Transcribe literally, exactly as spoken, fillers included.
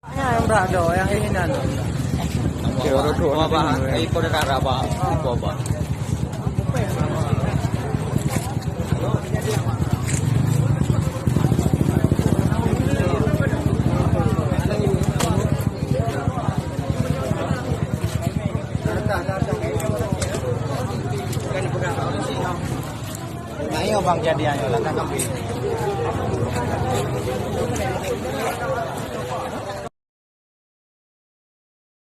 Nyang brat do, nyang inan. Wabah, ai, kau dah rara, bah. Wabah. Nah, iyo bang, jadi ayo lah, tak kambing.